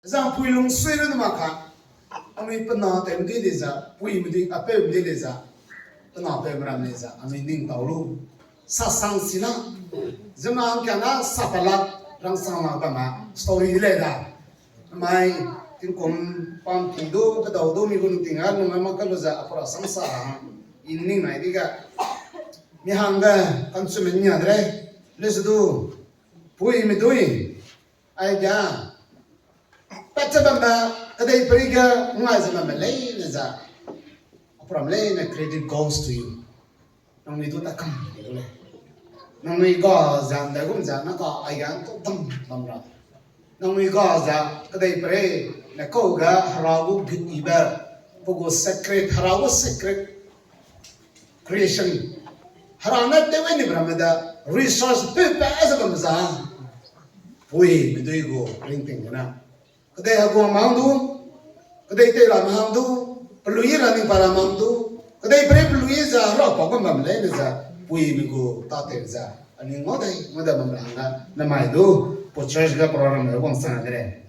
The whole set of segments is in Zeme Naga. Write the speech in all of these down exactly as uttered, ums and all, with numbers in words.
Zangpui lungsui lu ne mak ka, anui pe na tewme dui lei za, puime dui, apeumedui lei za, pe na tewme ram lei za, anui ning tau lu. Sasang si la, zena hangkia na sapala, rangsang la bam ma, story de lei da. Mai, tingkum pampi du, pedau du, mi gu nting a, nung a mak ka lu za, apura sang sa, i ning nai di ga. Mi hangge, kansume nia de lei, le se du, puime dui, ai ga, pat ze bambe, kedei peri ge ngai ze bambe leine za. Apram leine credit goes to you. Nangnui du ta kam de lei. Nangnui ga ze ndaigum ze na ka ai ga tu dam bam ra. Nangnui ga ze kedei peri ne kau ge Hera gu gut ibe, pe gu secret, Hera gu secret creation. Hera ne tew ni ramme da resource pe pa ze bam za. Puime dui gu ringting gene. Kedei heguang mang du, kedei tei ra mang du, pelui ra ning pa ra mang du, kedei peri pelui za ra pa gu bam leine za, puime gu ta tei za. Ani ngau dai, ngau dai bam ra hangge, namai du, pe church ge program ge guang sang de lei.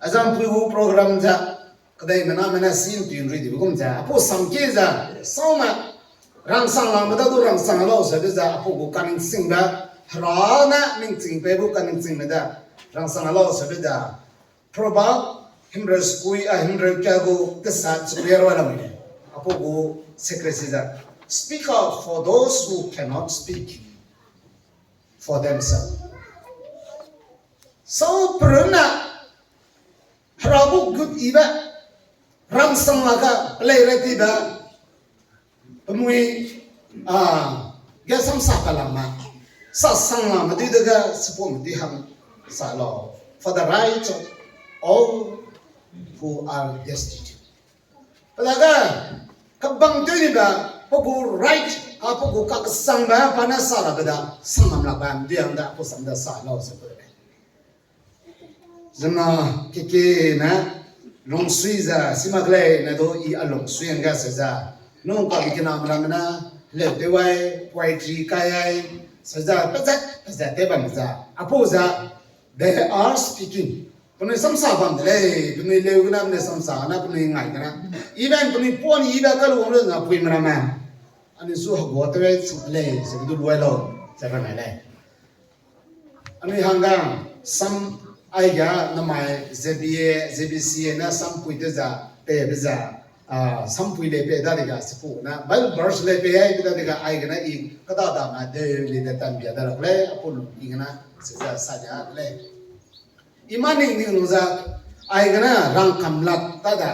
Azangpui gu program za, kedei mena mena sin tin ri di gum za, apu samkie za, sau na, rangsang langme da du rangsang lau se be za, apu gu kaningsing da, Hera ne ningching pe gu kaningsing me da, rangsang lau se be da, Proverb himreu sekui, a, himreu ka gu kesa sekui rua lam ne. Apu gu secrecy za. Speak out for those who cannot speak for themselves. Sau perun na, Hera gu gut ibe, rangsang la ga, pelei re ti be, pemui, a, ge samsa ka lam ma, sasang lam ma dui de ge, support me dui hang sa lau. For the right of all who are destitute. Pe dage, kebang tew ni be, pe gu right, a pe gu kakesangbe, pa ne sa rabe da, sang lam lak be, dui hang da, pe sam da sa lau se pe de lei. Zena keke ne lungsui ze, si mak lei ne du i a lungsui hangge se ze. Nung ka bi kena mena mena, leu tew ai, poetry kai ai, se ze, pezat, pezat tew bam ze. Apu ze, they are speaking. Penui samsa bam de lei, penui leu gene, penui samsa gene, penui ngai gene. Even penui puan ibe ka lu wang lu na pui mena me. Anui su hegua tew ai, lei, se du luai lau, se ranai lei. Anui hangga, sam aiga namai Z B A, Z B C A ne sampui te za, pebe za, a, sampui lei pe dadege sepu ne, Bible verse lei pe ai pe dadege aigene i kedadame deu li de tanbia da lak lei, apu lu i gene, se za sa dia lei. I ma ning ning lu za, aigene rangkam lak ta da,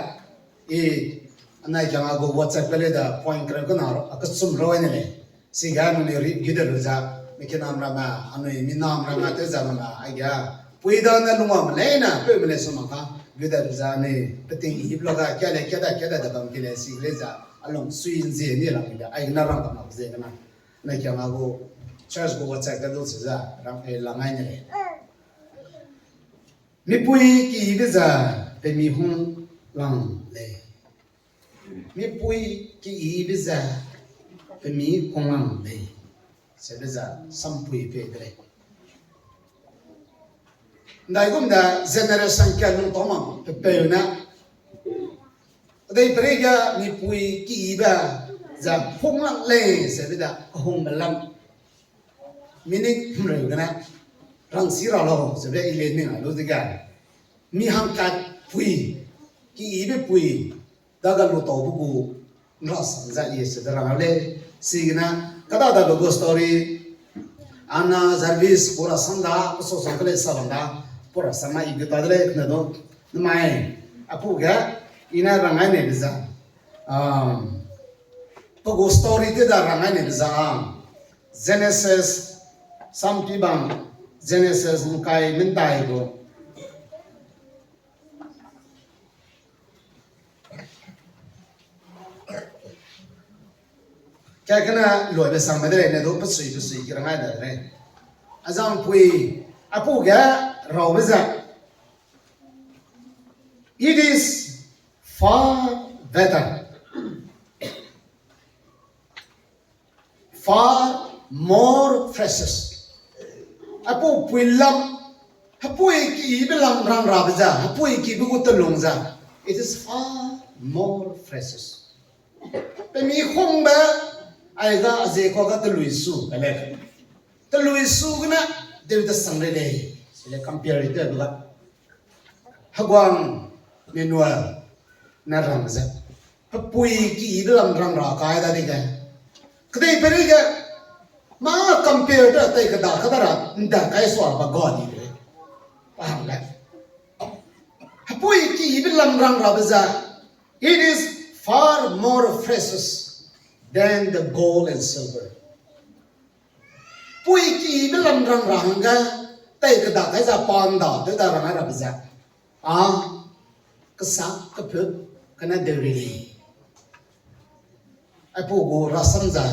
i, anai kiang a gu WhatsApp pe lei da point kereu kena a kechum rau ne lei. Siga anui ri gide lu za, mikinam ramme, anui minam ramme te za ramme, aiga, pui da ne lungwame leine, peu me lei su mak ka, gide lu za anui, peting hip la ga, kia lei, kia da, kia da, da bam ki lei, si lei za, alungsui nzie ni lang ki lei, aigene rangkam lak ze gene. Anai kiang a gu, church gu WhatsApp ke du se za, rang, e, lang ai ne lei. Mipui kiyibe ze pemi hung lang lei. Mipui kiyibe ze pemi hung lang lei. Sebe ze sampui pe de lei. Ndaigum de generation ka lung tau mak pepeu ne. Adei pereige mipui kiyibe ze hung lang lei sebe de kahungbe lam. Minute himreu gene, rangsi ra lau, sebe i le ning a lu dege. Mi hangkat pui, kiyibe pui, daga lu tau bu gu, nrasam ze i sebe rang lei, sigene, kadadabe gu story, Anna Jarvis, pura sanda, peso sang kele sa bam da, pura sangna i gu ta de lei, kene du, namai, apu ge, i ne rang ai ne be za. Pe gu story te da rang ai ne be za. Genesis, sampi bang, Genesis ngkai mendai gu. Kakena luibe sangme de lei, ne du pesui pesui ki rang ai da de lei. Azangpui, apu ge raube ze. It is far better, far more precious. Apu pui lam, hepui kiyibe lam rang rabe ze, hepui kibe gu telung ze, it is far more precious. Pe mi hungbe, ai ga aze kua ga telui su, ele. Telui su gene, deu de sang rei lei, ele compare te ga. Heguang Emmanuel ne rang ze, hepui kibe lam rang ra kai da di ge. Kedei peri ge, ma compare te tei keda keda ra, nda kai sua ba ga di de. Pa hang le. Hepui kibe lam rang rabe ze, it is far more precious than the gold and silver. Pui kibe lam rang ra hangge, tei keda kai za pa nda, tei da rang rabe ze. A, kesa, keput, kane deu ri lei. Aipau gu rasam ze,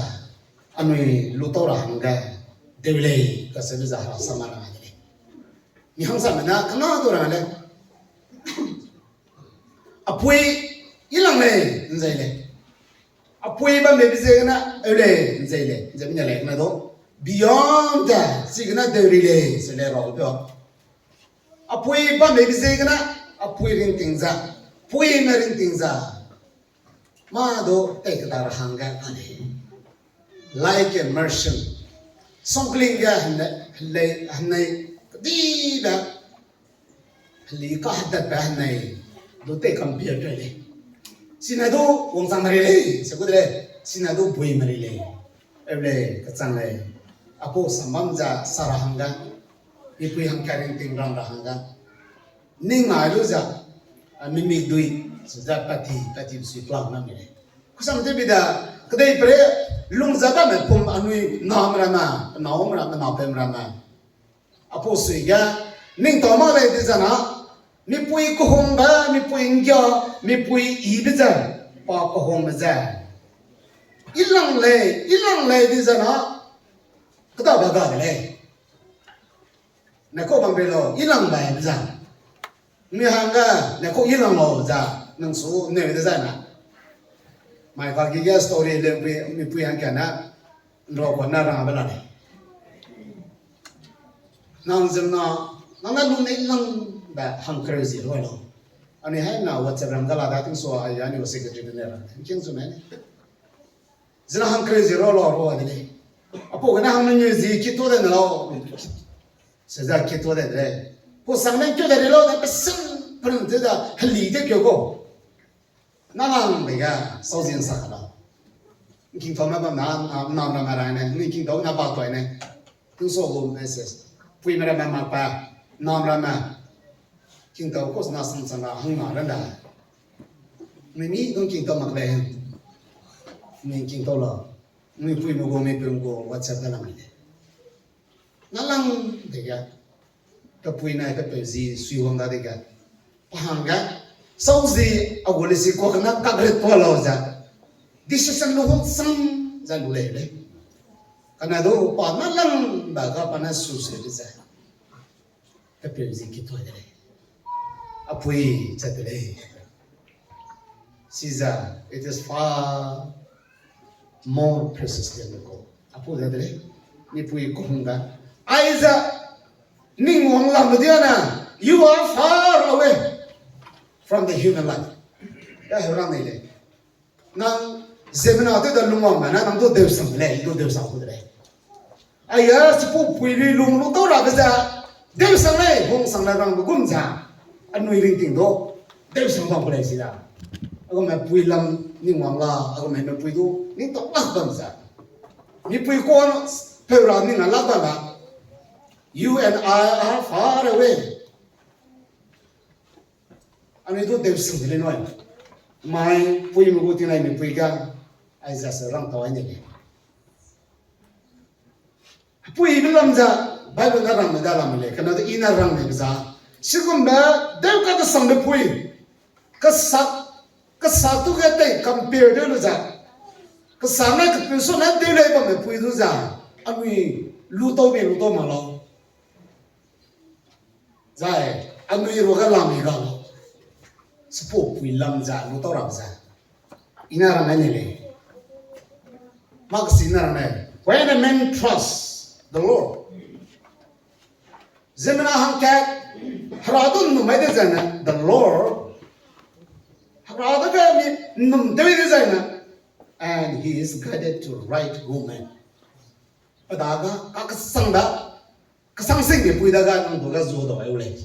anui lu tau ra hangge, deu lei, kaseube ze rasam a rang de lei. Mi hangsa me na, kena du rang lei. Apui, i lang lei, nzei lei. Apui bambe bi ziegene, eu lei, nzei lei, nzei mi ne lei, kena du. Beyond the, chigene deu ri lei, se lei rau pio. Apui bambe bi ziegene, apui ringting za, puime ringting za. Ma du tei keda ra hangge a lei. Like a merchant. Songkling ge hene, hene, hene, kedibe heli kahedatbe henei, du tei compare te lei. Sine du wangchang mari lei, se gu de lei, sine du bui mari lei. Eu lei, kachang lei. Apau sambam ze sa ra hangge, mipui hangkat ringting rang ra hangge. Ning ngai lu ze, a, mimik dui, se ze pati, pati sui plan na mi lei. Kusam tebi da, kedei pere, lung ze bamme pum anui name ramme, pename ramme, napeume ramme. Apau sui ge, ning tau mak lei di zena, mipui kehungbe, mipui nggia, mipui ibe ze, pa kehungbe ze. I lang lei, i lang lei di zena, keda ba ga de lei. Ne kau bam be lau, i lang bai be za. Mi hangge, ne kau i lang lau za, nang su neu de za na. Mai ka gi ge story le pui, mipui hangkat na, nrau kua na rang be la lei. Nang zem na, nang na lu nei lang ba hangkereu zi rau lau. Anui hai na WhatsApp ram ga la da ting sua, ai, anui secretary ne rang. King zu ne. Zena hangkereu zi rau lau rau de lei. Apau gene hang mengeu zi kit tu de ne lau. Se za kit tu de lei. Pau sang ne keu de lei lau, da pe sim, pe run te da, heli de keu kau. Nang lang be ga, sau zin sa ka lau. King tau me bam na, na, nam ramme rai ne, ning king tau na ba toi ne. Tung so gu message. Puime ramme mak pa, nam ramme. King tau kau na sang sang ra, hang na ran da. Mi mi dong king tau mak lei. Mi king tau lau. Mi puime gu, mi puime gu, WhatsApp da lam lei. Na lang de ga. Pe pui nai pe peu zi sui wang da de ga. Pa hangge. Sau zi a gu le si kua kena kagret tua lau ze. Decision lu hung sang ze lu lei lei. Kane du pa na lang ba ga pa na su se de ze. Pe peu zi kit tu de lei. Apui ze de lei. Chize, it is far more precious than the gold. Apau ze de lei, mipui kehungbe. Aize, ning wang lam de dia na, you are far away from the human life. Ya heu rang nei lei. Nang ziemmena tew da lungwangme na, nang du deusang de lei, i du deusang gu de lei. Aiya, chipau pui lui lung lu tau rabe ze, deusang lei, hungsang le rangbe gum ze, anui ringting du, deusang bam gu lei si da. Agume pui lam ning wang la, agume mipui du, ning tau lak bam ze. Mipui kuan, peu ra ning a lak bam la. You and I are far away. Anui du deusang de lei nui. Mai puime gu tingnai mipui ga, aize se rang tau ai ne lei. Puibe lam ze, Bible ne rangme da lam lei, kane du i ne rang nebe za. Chigumbe, deu kadesangbe pui. Kesa, kesa tu ge tei compare de lu ze. Kesa ne kepeu su ne deu lei bamme pui du ze. Anui lu tau mi lu tau ma lau. Zai, anui ruage lam i ga lau. Chipau pui lam ze, lu tau ram ze. I ne rang ai ne lei. Mak si ne rang lei. When a man trusts the Lord. Ziemmena hangkat, Hera du nnum mai de zene, the Lord, Hera du ge mi nnum tew de zene, and he is guided to right woman. Pe dage, kakesang da, kesang sing mipui dage, nang du ge zu dau ai u lei.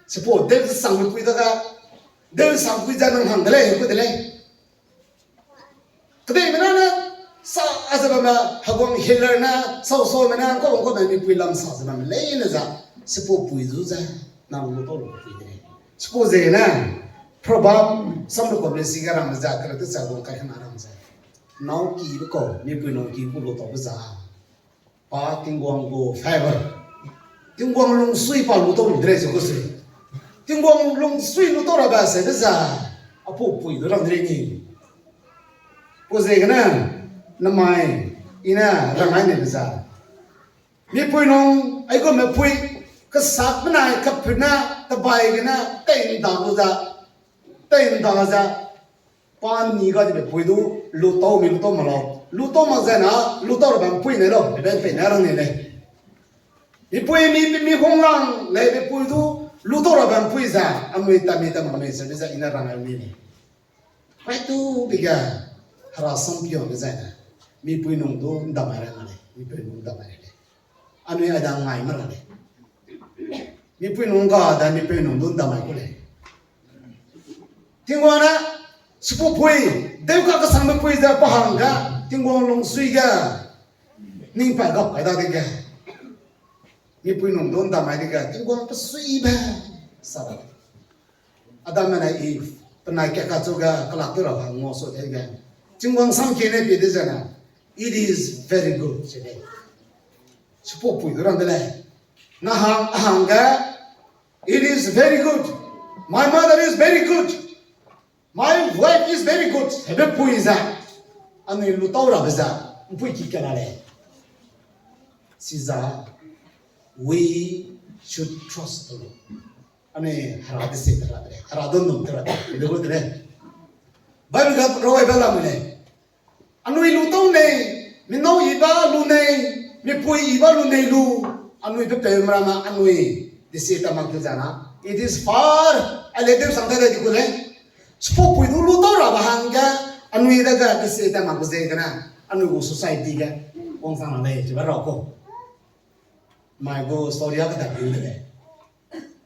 Chipau, dew kesang mipui dage, dew sang pui ze nang hang de lei, ku de lei. Kedeime na ne, sa ze bamme, heguang Hitler ne, sau sau me ne, kau kau me mipui lam sa ze bamme leine ze, chipau pui du ze, nang lu tau lu pui de lei. Chipau ziegene, Proverb, samlu kau le si ge rang ze, kere te sa guang kai kena rang ze. Nâu kibe kau, mipui nâu ki gu lu taube za. Pa Tingwang gu favor. Tingwang lungsui pa lu tau lu de lei se ku sui. Tingwang lungsui lu tau rabe se de za. Apau pui du rang de lei ni. Pau ziegene, namai, i ne rang ai nebe za. Mipui nung, aigum mepui, kesak benai, kaput ne, kebai gene, tei nda lu za, tei nda za, pa ni ga dibe pui du, lu tau mi lu tau mak lau. Lu tau mak zai na, lu tau rabe mpui ne lau, be pei ne rang ne lei. Mipui mi, mi hunglang, lei be pui du, lu tau rabe mpui za, anui ta mi ta mak mei se, be za i ne rang ai mi lei. Pai tu be ge, Hera sam piang ge zai ne, mipui nung du ndam ai ra lei, mipui nung ndam ai ra lei. Anui ai da ngai ma ra lei. Mipui nung ga da mipui nung du ndam ai ku lei. Tingwang ne, chipau pui, deu kakesangbe pui ze pa hangge, Tingwang lungsui ge, ning pa gap kai dadege, mipui nung du ndam ai dege, Tingwang pesuibe, sa da. Adam ne Eve, penai ka kachu ge, kelak tew ra hang ngau su tei ge. Tingwang sam kie ne pie de zene, it is very good, se lei. Chipau pui du rang de lei. Na hang, a hangge, it is very good. My mother is very good. My wife is very good. Hebe pui ze. Anui lu tau rabe ze. Mpui ki kena lei. Chiza, we should trust the Lord. Anui Hera de se te ra de lei. Hera du nnum te ra de lei. Hebe gu de lei. Bible ga rawai ba lam lei. Anui lu tau nei, mi nâu i ba lu nei, mipui i ba lu nei lu, anui pe peu meramme anui, de se ta mak de zana. It is far, a le deu sang ta de di ku lei. Chipau pui du lu tau rabe hangge, anui dage, de se ta mak de ziegene, anui gu society ge, wang sang lei, chiba ra ku. Mai gu story a kata piu de lei.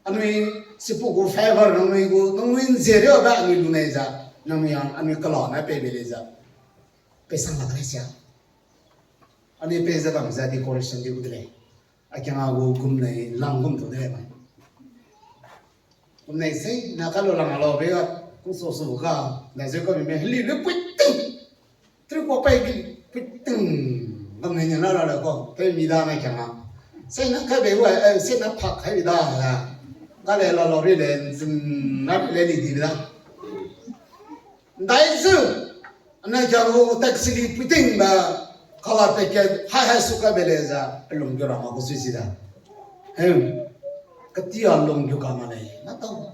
Anui, chipau gu favor, nangnui gu, nangnui nzie riabe, anui lu nei za, nangnui ang, anui kela ne pei be lei za. Pei sang lak lei sia. Anui pei ze bam ze decoration di gu de lei. A kiang a gu gum nei, lang gum tu de lei mai. Gum nei sei, na ka lu lang a lau be ga, kung su su ga, na zeu ka mi me, heli lu pui ting. Tru kua pai gi, pui ting, gam ne na la la ko, pe mi da na kiang a. Sei na kai be wa, eh, sei na phak kai bi da la. Ka le la la ri le, zin na ri le li di bi da. Ndai zu, ana kiang gu taxi li pui ting ba, kala te ke, hai hai su kai be le za, lung gu ra ma gu sui si da. Hem, kati a lung gu ka ma le, na tau,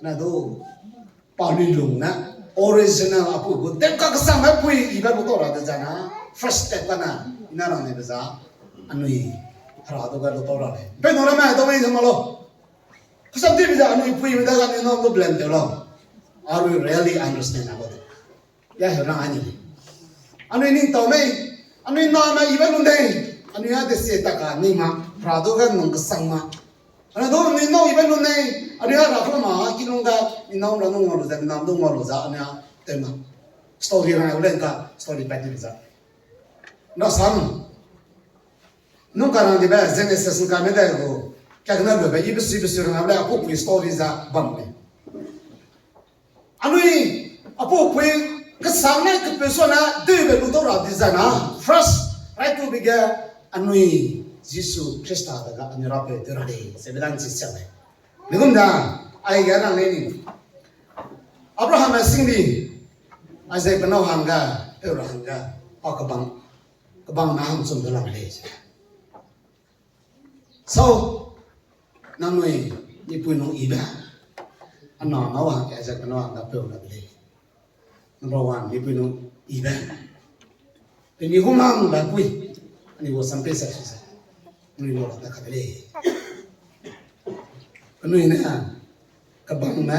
na du, pa lui lung na, original a pui gu, dem ka kesang me pui, i ba lu tau ra de zana, first step ka na, i na rang ne be za, anui, Hera du ga lu tau ra le. Pe nu ra me, dau mei zama lo. Kesang ti be za, anui pui me da ga ni no, du blame de lo. Are we really understand about it? Ya he rang ani. Anui ning tau mei, anui na me i ba lu nei, anui a de se ta ka ni ma, Hera du ga nung kesang ma. Ana du ni nâu i ba lu nei, anui a ra kau ma, ki lung da, ni nâu ra nung ngau lu za, ni nâu du ngau lu za, anui a te ma. Story rang ai u le ka, story pa ti za. Na sam. Nung ka rang di be, Genesis nka me de gu, ka na lu be, i be si be si rang ai u le, a pu pui story za, bam le. Anui, a pu pui, kesang ne kepe so na, dui be lu tau ra di za na, first, right to be ge, anui, Jisu Khrista da ga, anui ra pe te ra de, se be dan chi sia le. Ni gum da, ai ga rang le ni. Abraham a sing di, Isaac pe nâu hangga, pe ra hangga, pa kebang, kebang na hang chum da lang le. So, nangnui, mipui nung i be, ana nâu hangga, Isaac pe nâu hangga, pe ra de le. Number one, mipui nung i be. Pe mi hung hang ba pui, ani wo sam pe sa sa. Anui lo ra ta ka de le. Penui ne, kebang ne,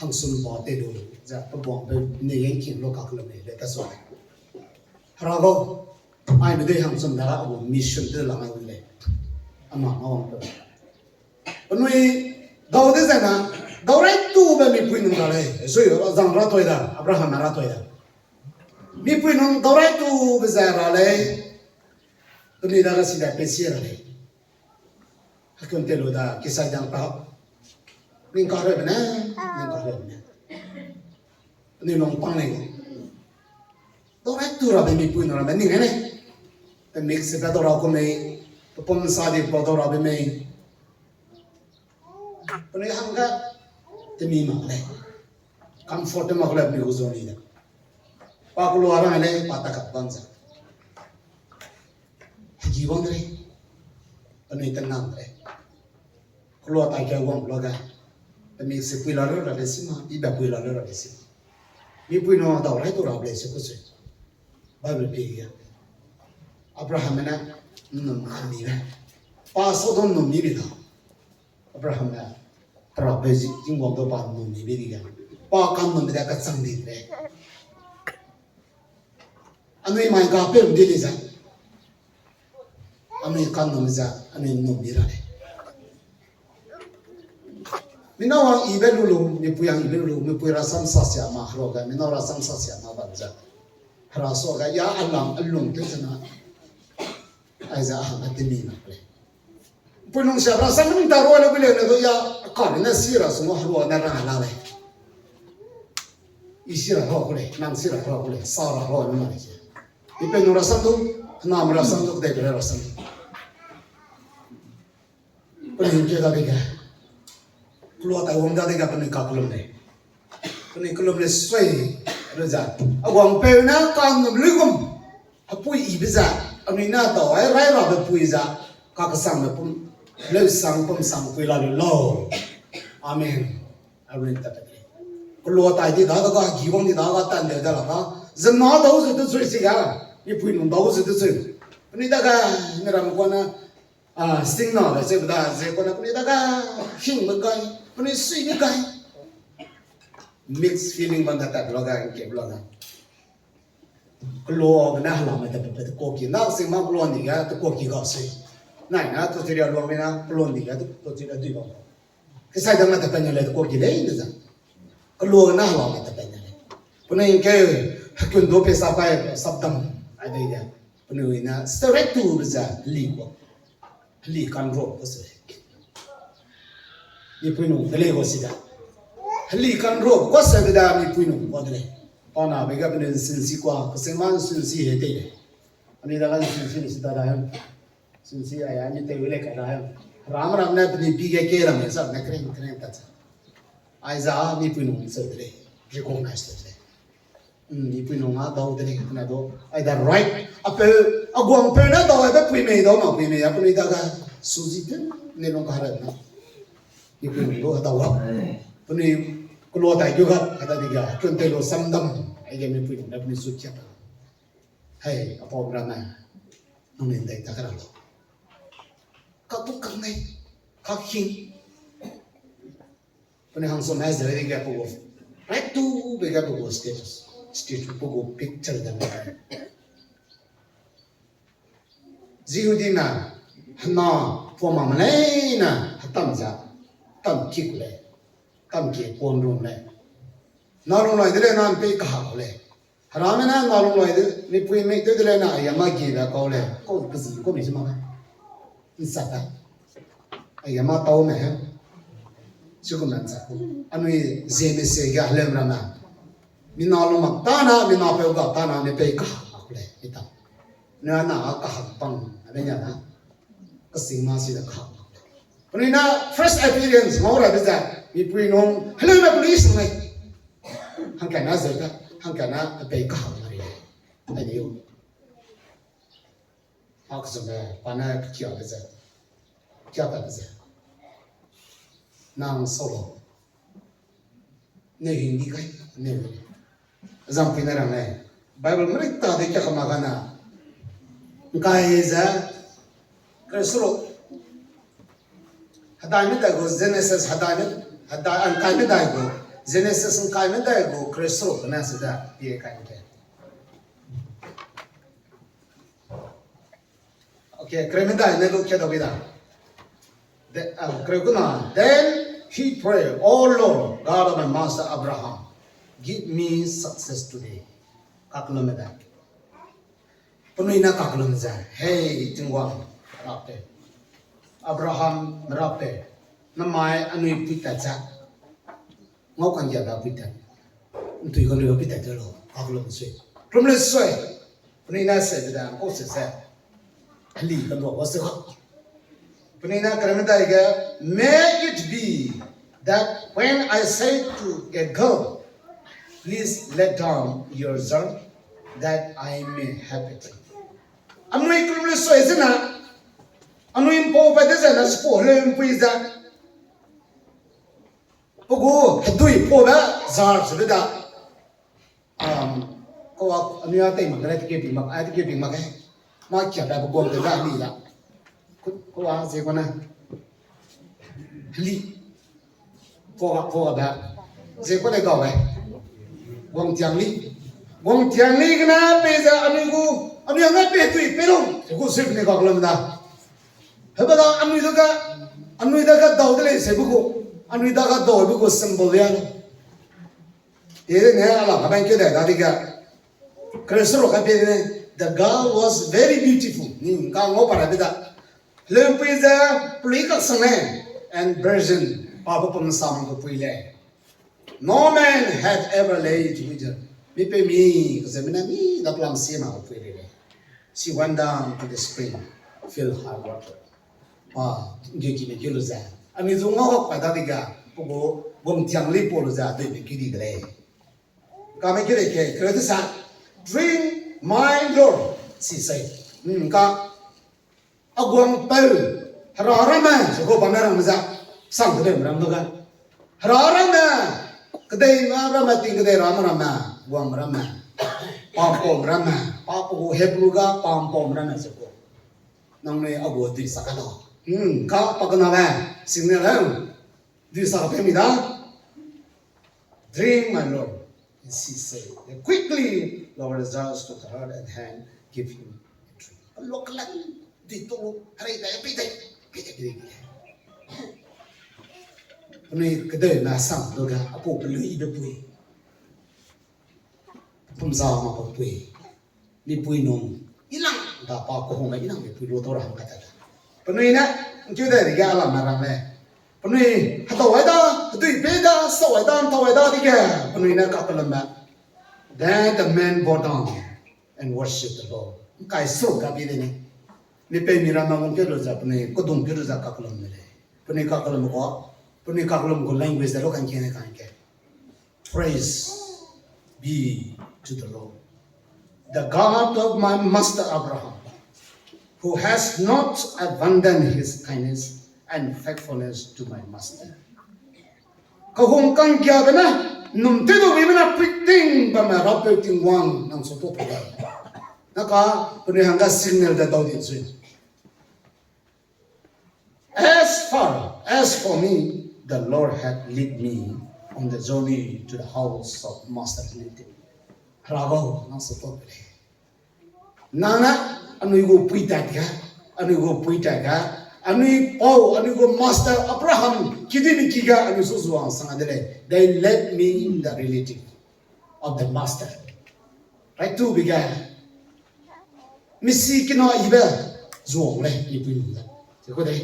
hangsum ba tei lu, ze pe buang pe ne ye king lo kak lu mei le ta su. Hera gau, ai me dei hangsum da a mission de la ngai le. Ama ma wang pe. Penui dau de zena, dau rai tu be mipui nung ra lei. Sui zang ra toi da, Abraham na ra toi da. Mipui nung dau rai tu be ze ra lei. Penui da ga si da pe si ra lei. Hakun te lu da, kisai dang ta. Ning ka re be ne, ning ka re be ne. Penui nung pang lei. Dau rai tu ra be mipui nung ra be ning ne. Pe mik se pe dau ra ku mei, pe pom sa di pa dau ra be mei. Penui hangge, temi mak lei. Comfort te mak lei penui gu zoni da. Pa ku lua ra lei, pa ta kap bam ze. Hegi wang de lei. Penui te nang de lei. Ku lua tai ke wang lua ga. Pe mik se pui la le ra de si ma, i ba pui la le ra de si ma. Mipui nung dau rai tu ra be lei se ku se. Bible pi ya. Abraham ne, nnum kami ne. Pa Sodom nnum mi bi da. Abraham ne, pra be zi, Tingwang du pa nnum mi bi di ya. Pa kan nnum mi da kachang di de. Anui mai ga pe di di za. Anui kan nnum za, anui nnum mi ra lei. Minau wang i be lu lu, mipui wang i be lu lu, mipui rasam sa sia ma hero ga, minau rasam sa sia ma ban za. Hera so ga, ya alam alung te zena. Ai za a hang a temi mak lei. Pui nung sia rasam nung ta rua le gu le ne du ya, ka ne si ra sung hero ne ra la lei. I si ra ra ku lei, nang si ra ra ku lei, sa ra ra ne ma lei. I pe nung rasam du, na me rasam du, dei pe rasam du. Penui ke da dege. Ku lua tai wang da dege penui ka kelum lei. Penui kelum lei sui, lu za. A wang peu ne ka nnum lu gum. Hepui i be za. Anui na dau ai rai ra be pui za. Ka kesang me pum. Leu sang pum sang pui la lu lau. Amen. Amen ta pe. Ku lua tai di da da ga, gi wang di da ga, tan de da la ga. Zena dau ze du zui si ga. Mipui nung dau ze du zui. Penui da ga, ne ram kua na, Ah, sting na le, ze da, ze kua na, penui da ga, hing be gai, penui sui be gai. Mixed feeling bam da tat lo ga, ke lo ga. Kelo ne hala me da pe pe ko ki, na sing ma kelo ni ga, ko ki ga sui. Nai na, to tiri a lo me na, kelo ni ga, to tiri a dui ba. Kesai da ma ta pe ne le, ko ki le, ne za. Kelo ne hala me ta pe ne le. Penui ke, hakun do pe sa kai, sap dam, ai de ya. Penui na, straight to be za, li ko. Heli kan ro ko se. Mipui nung de lei ko si da. Heli kan ro ko se be da mipui nung ko de lei. Pa na be ga penui sinsi kua, ko se ma sinsi he te. Ani da ga sinsi ni si da da hem. Sinsi ai ani te le ka da hem. Ram ram na penui bi ge ke ram sa na kring kring ta sa. Ai za mipui nung se de lei. Recognize de lei. Mipui nung a dau de lei, kena do. Ai da right. A peu, a guang peu na dau, ai da pui mei dau, ma pui mei, a penui da ga. Suzi te, ne nung ka re na. Mipui nung do, a dau ga. Penui, kelo tai gu ga, a da di ga, kun te lo sam dam. Ai ge mipui nung da, penui su kia ta. Hei, a pau bra na. Nung ne dai ta ka ra lo. Ka tu ka nei, ka king. Penui hangso mai zai de ga pe gu, right to be ga pe gu status, status pe gu picture da me. Jihudi na, hena, poma me lei na, hetam za, tam ki ku lei, tam ki pon rung lei. Na rung lai de lei na mpe kahak lei. Hera me na na lu loi de, mipui mei tew de le na, ya ma gi da kau le, kau pe zi kau mi zi ma ka. Nsa ta. Ya ma tau me he. Su ku me nsa ku. Anui ze me se ga lem ra na. Mi na lu mak ta na, mi na peu ga ta na, mi pei ka hak le, mi ta. Na na ka hak pang, a be nya na. Ka sing ma si da ka hak. Penui na first appearance, ngau ra de za, mipui nung, hello na police ngai. Hangkana zeta, hangkana pei kahang mari. Ai niu. Ak zebe, pa na kia be ze. Kia ta be ze. Nang solo. Ne hing di kai, ne hing. Zam pui na rang ne. Bible mari ta de kia kama kana. Nkai ze. Kai solo. Hedai medai gu Genesis, hedai me, hedai, ’ngkai medai gu, Genesis ’ngkai medai gu, Kristo kena se da, pie kai de. Okay, kereu medai ne lu ke da bi da. The, uh, kereu kuna, then he prayed, "O Lord, God of my master Abraham, give me success today." Kakellum medai. Penui ne kakellum ze, "Hei, Tingwang, rape. Abraham, rape. Namai anui pui tat ze. Ngau kanggia da pui tat. Ntui ka lui pui tat te lo, kakellum sui. Kelum le sui." Penui ne se da, ko se se. Heli ka lo ko se ko. Penui ne kereu medai ge, "May it be that when I say to a girl, 'Please let down your child, that I may have it.'" Anui kelum le sui ze na, anui ’mpau pa de ze na, spo le ’mpui ze. Pe gu hedui pau da, zar se da. Um, kau a, anui a tei mak, anui tei ke ping mak, a tei ke ping mak e. Ma kia da pe guang de da ni da. Ku, kau a ze ko na. Heli. Kau a, kau a da. Ze ko le kau e. Guang tiang li. Guang tiang li kena pe ze anui gu, anui a ngai pe tui pe lo. Ku sui ne kakellum da. Heba da anui da ga, anui da ga dau de lei se bu gu. Anui da ga dau bu gu symbol ya. Ere ne ala ka ban ke da da di ga. Kristo ka pe ne, "The girl was very beautiful." Ni ka ngau pa ra bi da. Lempui ze peli ka sang ne, and virgin, pa bu pum sam gu pui lei. No man had ever laid with her. Mi pe mi, ka ze mi na mi da plam si ma gu pui lei lei. She went down to the spring, fill her water. Pa, nge ki ne ki lu ze. Anui zu ngau ka pa da di ga, pu gu, guang tiang li pau lu ze, dui mi ki di de lei. Kame ki lei ke, kere de sa, "Drink, my Lord," she said. Hmm, ka, a guang peu, hera ramme, se ko pa me ramme za, sang kedei me ramme ga. Hera ramme, kedei me ramme, ting kedei ramme ramme, guang me ramme. Pampau me ramme, pa pu gu Hebrew ga, pampau me ramme se ko. Nang ne a gu dui sa ka lo. Hmm, ka pa kena le, signal le. Dui sa ka pe mi da. "Drink, my Lord," and she said. Then quickly, Lazarus took her and hand, give him a drink. Lo ka lan, dui to, hare da, pe dai, pe dai, pe dai, pe dai. Penui kedei na sang lo ga, a pu pelui be pui. Pum za ma pa pui. Mipui nung, inang da pa kehungme inang mipui lu tau ra hang kata da. Penui ne, ngkiu dai dige alam na rang le. Penui, hedau ai da, hedui pe da, sau ai da, ntau ai da dige, penui ne kakellumbe. Then the man bowed down and worshipped the Lord. Ngkai su ga bi de ne. Mi pei mi ram na wang ke lu za, penui, kedung ke lu za kakellum de lei. Penui kakellum ko, penui kakellum ko language de lo kan ke ne kan ke. Praise be to the Lord, the God of my master Abraham, who has not abandoned his kindness and faithfulness to my master. Kehung kanggiabe ne, num tew du wibe ne puiting bamme Rapeu Tingwang nang su tau pe lei. Naka, penui hangge signal de dau di sui. As far as for me, the Lord had led me on the journey to the house of master Philip. Hera gau, nang su tau pe lei. Nang ne, anui gu pui tat ga, anui gu pui tat ga, anui pau, anui gu master Abraham, kidimi ki ga, anui su zuang sang de lei. They led me in the relative of the master. Right to be ga. Misi kina ibe zuang lei, mipui nung da. Se ko dei.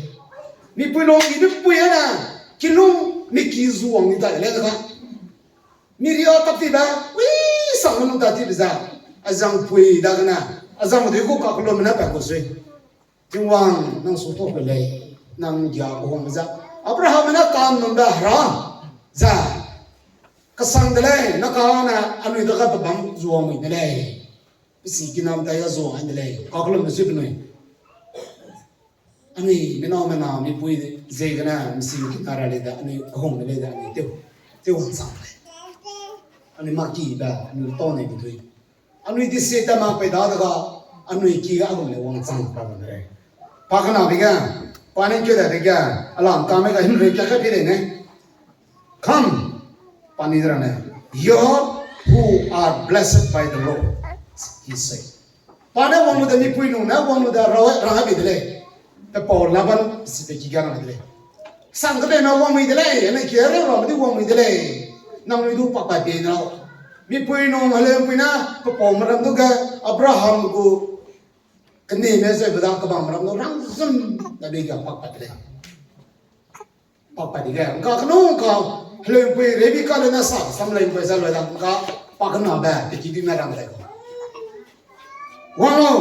Mipui nung ibe pui ane, kinung miki zuang ni da le da. Miria ta ti ba, wi sang nung ta ti be za. Azang pui da gana. Azang de ko kakellumbe ne pa ko sui. Tingwang, nang su tau pe lei, nang gia kehung za. Abraham ne kan nung da hera. Za. Kasang de lei, naka ne anui da ga pebam zuang mi de lei. Pesi kinam tai ga zuang de lei. Kakellumbe sui penui. Anui, menau mena, mipui de, ze gana, misi kina ra lei da, anui kehung de lei da, anui tew. Tew wang sang lei. Anui maki ba, anui tau ne bi dui. Anui di se ta mak pei da de ga, anui ki ga anui le wangchang pa bam de lei. Pa kena bi ga, Pa ne keu da dege, alam kame ga himreu ka ka pi lei ne. Come, pa ni ra ne. You who are blessed by the Lord, he said. Pa ne wang lu de mipui nung ne wang lu de ra, ra bi de lei. Pe pau Laban si pe ki ga ra de lei. Sang ke de na wang mi de lei, ne ki re ra di wang mi de lei. Nang lui du pa pa pe na. Mipui nung hale pui na, pe pau meram du ge Abraham gu kene me ze beda kebang meram du rang zun da bi ga pa pa de lei. Pa pa di ge, ngka kenu ngka, heleumpui Rebeka le na sa, sam leumpui za loi da, ngka pa kena be, pe ki di na rang lei ko. Wang lau,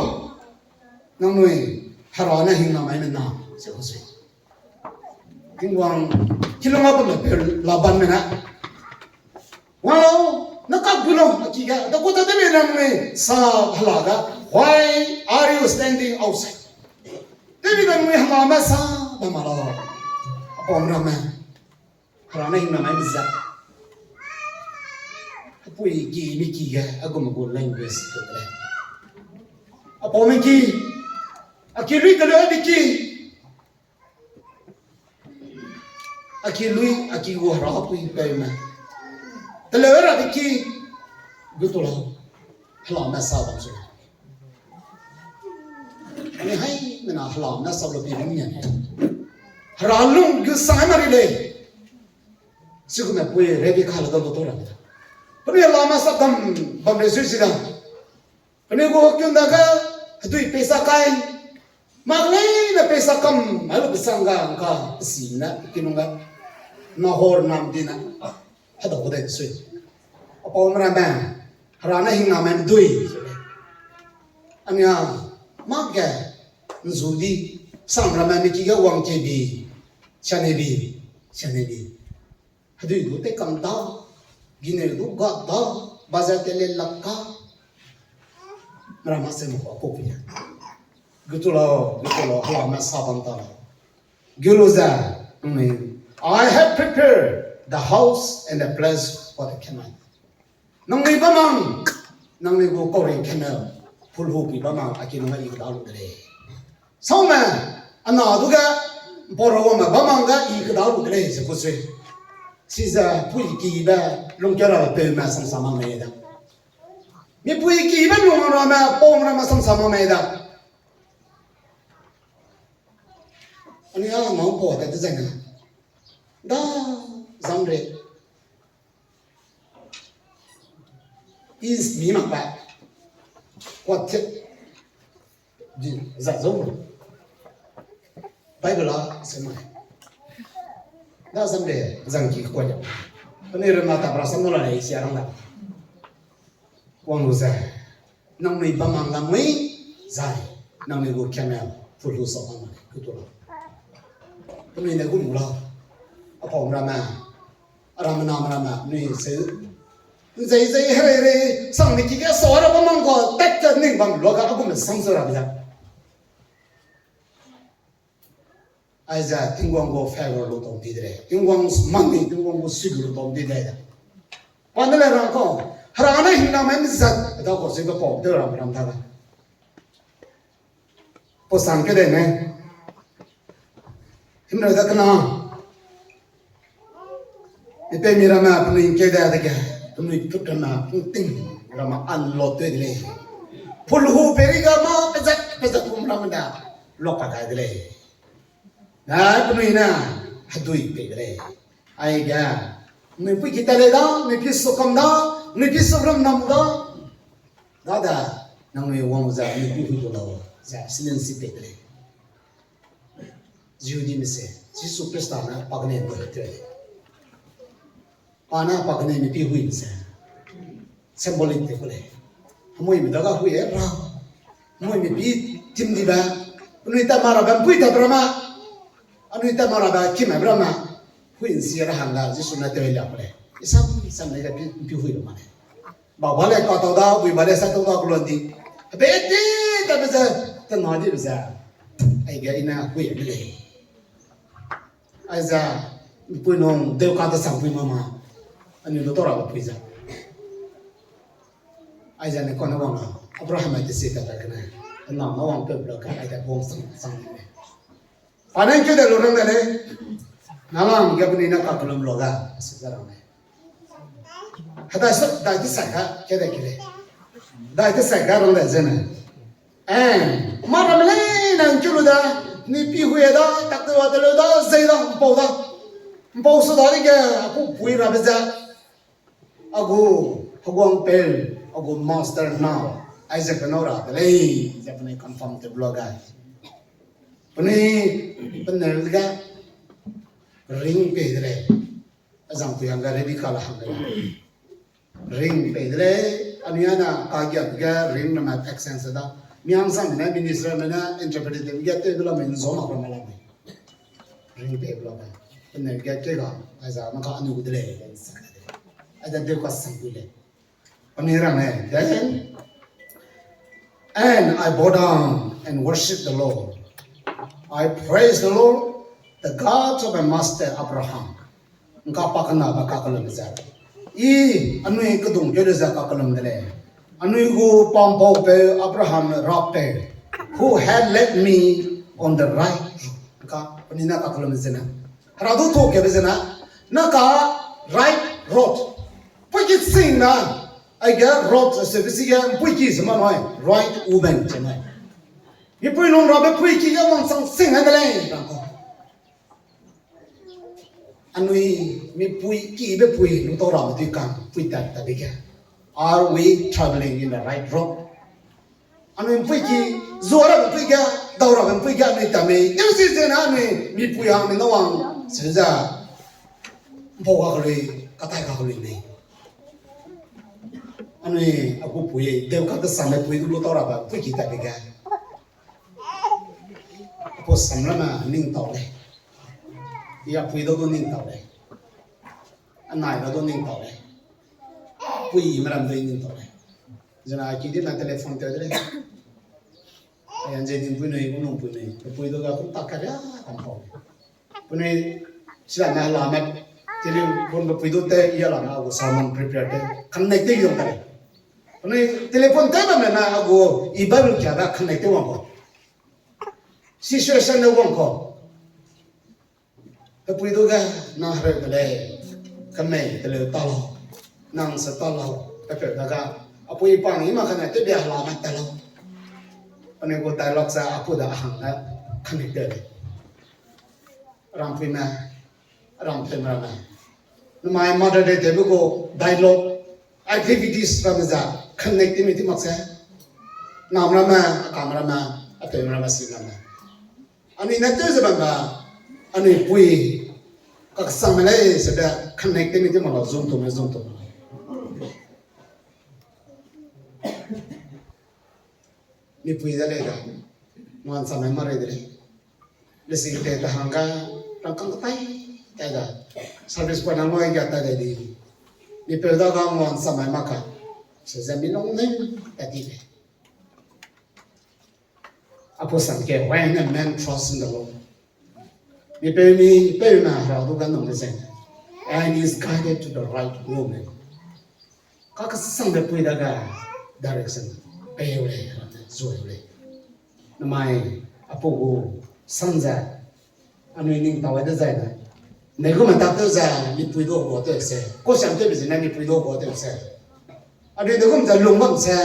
nangnui, Hera ne hing na mai me na, se ko se. Tingwang, kilung a bam le pe Laban me na. Wang lau, na kak gu lau, a ki ga, da ku ta de me nangnui, sa hela ga, why are you standing outside? Tewbi nangnui hela me sa, ba ma lau. Apau ramme. Hera ne hing na mai me za. Apui ki mi ki ge, a gu me gu language tu le. Apau me ki, a ki lui ke lui a bi ki. A ki lui, a ki gu hera pui peu me. Teleu ra de ki, gu tu lau, hela me sa bam su. Ani hai, me na hela me sa lo pi bam nian. Hera lung gu sa ma ri lei. Sigume pui Rebeka le da lo to ra. Puni hela me sa bam, bam re sui si da. Puni gu kiun da ga, hedui peisa kai. Mak leine peisa kam, mai lu pesang ga, ngka, pesi ne, kinung ga. Nahor nam di na. Hedau de sui. Apau me ramme, Hera ne hing na mai dui. Ania, mak ge, nzu di, sang ramme ne ki ge wang ke bi, siane bi, siane bi. Hedui du te kam da, gine du ga da, baza te le lak ka. Mera ma se mo ko pi ya. Gu tu lau, gu tu lau, hela me sa bam ta lau. Gu lu ze, nangnui, I have prepared the house and the place for the camel. Nangnui bam mang, nangnui gu kauring camel, pulhu pi bam mang, a ki nang i keda lu de lei. Saume, ana du ge, mpau ra wangme bam mang ge i keda lu de lei, ze ku sui. Chize pui kibe, lungkia rabe peu me samsa mak mei da. Mi pui kibe lung ramme, pau ramme samsa mak mei da. Ani a nang pau de dezaine. Da, zam re. Is mi mak ba. Kuat te. Di, za zo. Bible a se mai. Da zam re, zang ki kuat ya. Ani rema ta bra sam no la le sia rang da. Wang lu ze. Nangnui bam mang lamui, zai, nangnui gu camel, pulhu sa bam mang, ku tu la. Penui ne gu lu la. Apau ramme, aramme na ramme, nui se, nzei zei herei rei, sang mi ki ge sa ra bam mang ga, tat tat ning bam lu ga, a gu me sang zu ra bi da. Aize Tingwang gu favor lu tau di de lei. Tingwang money, Tingwang gu sigu lu tau di de lei. Pa ne le rang kau, Hera ne hing na mai mzat, da kau se be pau, de ram ram da ga. Pau sang ke de ne. Himreu da kena. Ipe mi ramme penui ngkeu da dege, penui put ramme, pung ting ramme an lo teu de lei. Pulhu peri ga ma pezat, pezat kum ramme da, lo pa kai de lei. Na penui ne, hedui pei de lei. Aige, nui pui ki ta lei da, nui pi su kam da, nui pi su ram nam da. Dade, nangnui wang ze, nui pi hui du lau, ze, silen si pei de lei. Jihudime se, Jisu Khrista ne pa gene ndu te. Pa ne pa gene mi pi hui me se. Symbolic te ku lei. Hemui mi daga hui e ra. Hemui mi pi tim di ba. Penui ta mara ba mpui ta bra ma. Anui ta mara ba kim bra ma. Hui nsi ra hang da Jisu ne te lia ku lei. Isam sam ne ga pi, pi hui lo ma lei. Ba ba le ka tau da, bui ba le sa tau da ku lo di. Be ti ta be ze, ta na di be ze. Aige ina hui me lei. Aize, pui nung deu ka ta sang pui mama. Anui lu to ra ba pui ze. Aize ne kone wang la, Abraham ai te se ta ta kene. Na ma wang pe bla ka, aide bong sang, sang ne. Pa ne keu de lu rang de lei. Nalam ge penui ne kakellum lu ga, se ze rang lei. Hedai se, dai te sai ga, keu de ki lei. Dai te sai ga rang de zene. Eh, mâ ramme leine ngkeu lu da, ni pi hui da, tak te wa de lu da, zei da, ’mpau da. ’Mpau su dadege, a ku pui rabe ze. A gu, heguang pel, a gu master nâu, aize penâu ra de lei, ze penui confirm tew lu ga. Penui, penui ga, ring pei de lei. Azang pui hangge Rebekale hang de lei. Ring pei de lei, anui â na kagiabe ge ring ramme accent se da. Mihangsangme ne minister me ne interpreter ge tew de la me nzau mak ramme la me. Ring pei lu ga. Penui ge keu ga, aize na ka anui gu de lei, sa de lei. Aize deu kasang gu lei. Penui rang lei, then, and I bow down and worship the Lord. I praise the Lord, the God of my master Abraham. ’Ngka pa kena ba kakellum ze. I, anui kedung keu de ze kakellum de lei. Anui gu pampaupeu Abraham rapeu, who had led me on the right. ’Ngka, penui ne kakellum ze na. Hera du tu kebe ze na. Na ka right road. Puiki sing na. Aige road service ge puiki se ma nai. Right woman se nai. Mipui lung rabe puiki ge wangchang sing na de lei. Rang ko. Anui mipui kibe pui lu tau rabe dui kang pui tat tat de ge. Are we traveling in the right road? Anui ’mpuiki, zua rabe ’mpui ge, dau rabe ’mpui ge anui ta mei, neu zi ze na anui mipui hang mi na wang, se ze, ’mpau ga kelui, katai ga kelui mei. Anui a gu pui, deu kakesangme pui du lu tau rabe ’mpuiki tat de ge. Apau sam ramme ning tau lei. I a pui dau du ning tau lei. Anai dau du ning tau lei. Pui me ram dui ning tau lei. Zena ki di na telephone tew de lei. Ai, anze ning pui nui, gu nung pui nui. Pui du ga kum tak ka ria kam pau. Penui, sila na la me, telephone pui du te, i la na gu sermon prepare te. Connect te yong ta lei. Penui, telephone te ba me na gu, i Bible kia da connect te wang ko. Situation ne wang ko. Pepui du ge, nang hereu de lei, kemei teleu ta lau, nang se ta lau, pepeu da ga, apui pang i mak kane tewbe hela mak ta lau. Anui gu dialogue ze apu da hang ne connect te lei. Rampuime, rampeume ramme. Namai Mother Day tewbe gu dialogue, activities ramme ze connect te mi ti mak se. Nam ramme, akam ramme, apeume ramme, si ramme. Anui ne tew ze bambe, anui pui, kaksangme lei sebe, connect te mi ti mak lau, zun tume, zun tume. Mipui de lei da, nguansamai ma rei de lei. Lesi te da hangge, rangkâng tai, tai da. Service pa nang loi ga tai de di. Mipeu da ga nguansamai ma ka. Se ze mi lung ne, ta di lei. Apostle ke, when a man trusts in the Lord. Mipeu mi, peu na Hera du ga nung de zeng. And is guided to the right woman. Kakesangbe pui dage direction pei u lei, zui u lei. Namai, apu gu sang ze, anui ning tau de zai ne. Negume tak tew ze, mipui du gu tew se. Kosiam tewbe zene mipui du gu tew se. Anui degum ze lung bam se,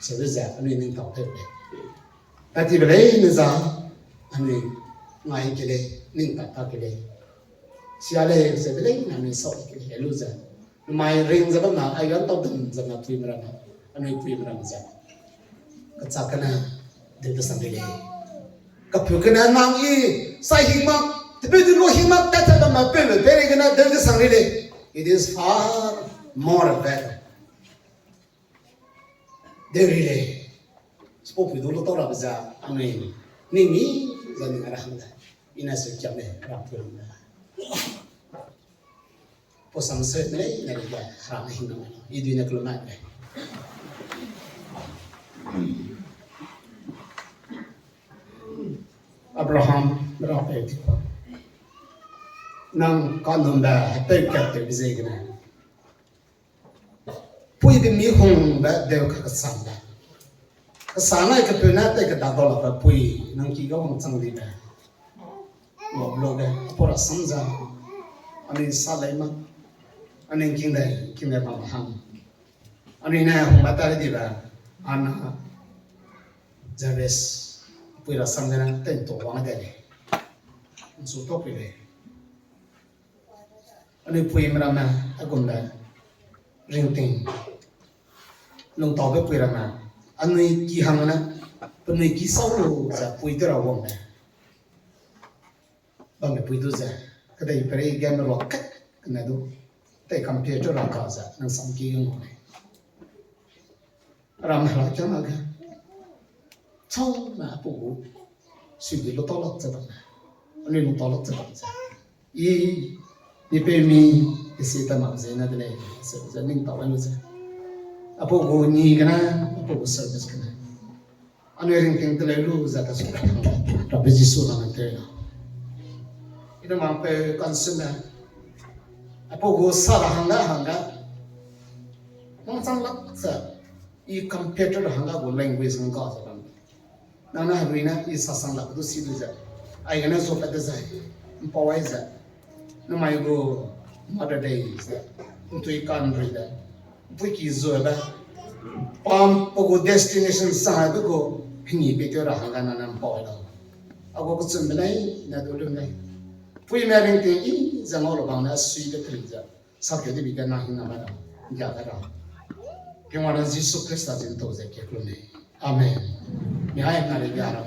sebe ze anui ning tau tew lei. Tatibe leine za, anui ngai ke lei, ning tau ta ke lei. Sia lei, sebe leine anui sau ke lei, lu ze. Namai ring ze bam na, ai gan tau dum ze na puime ramme, anui puime ramme ze. Kachak kena, deu desang de lei. Kapu kena nang i, sai hing mak, tebeu du lu hing mak, tat tat bam na peu le, pere kena deu desang de lei. It is far more better. Deu ri lei. Sipau pui du lu tau rabe ze, anui, ning mi, ze ning ra hang de. I ne se kiam lei, ra pui hang de. Pau sam se ne lei, ne lei ge, Hera ne hing nang lei, i dui ne kelum nai lei. Abraham, rapeu ti. Nang kanumbe, hepeu kat tewbe ziegene. Puibe mi hungbe deu kakesangbe. Kesang nai kepeu ne tei kedadau lakbe pui, nang ki ga wangchang dibe. Ngau lu ge, apau rasam ze, anui sa lei ma, anui king dai, king dai bam hang. Anui ne hung ba ta di ba, ana, Jabez, pui rasam gene, tei to wang de lei. Nsu to pui lei. Anui puime ramme, agum le, ringting, lungtaube pui ramme, anui ki hang ne, penui ki sau lu ze pui tew ra wang le. Bamme pui du ze, kedei perei game rua kat kene du, tei compare tew ra ka ze, nang sam ki ge ngau lei. Ram hera kiang a ge. Chau na apau gu. Sui di lu tau lak ze bam ne. Anui lu tau lak ze bam ze. I, mi pe mi, isi ta mak ze na de lei, se ze ning tau lu ze. Apau gu ni gene, apau gu service gene. Anui ringting teleu lu ze ta su ka tang. Rabe Jisu nang te na. I ne mang pe concern ne. Apau gu sa ra hangge hangge. Nang chang lak ze. I computer hangge gu language hangge ze bam. Nang ne herui ne i sasang lak du si lu ze. Aigene zu pat de zai. Mpau ai ze. Namai gu Mother Day ze. Ntui kan rui de. Mpui ki zu de. Pam pe gu destination sa de gu. Heni pe te ra hangge nang ne mpau ai lau. A gu kechumbe lei, ne du lum lei. Puime ringting i ze ngau lu bang ne sui de kri ze. Sakeu de bi ge nang hina mai ra, gia gai ra. Tingwang ne Jisu Khrista zin tau ze kie ku lei. Amen. Mi hai na le gia ra.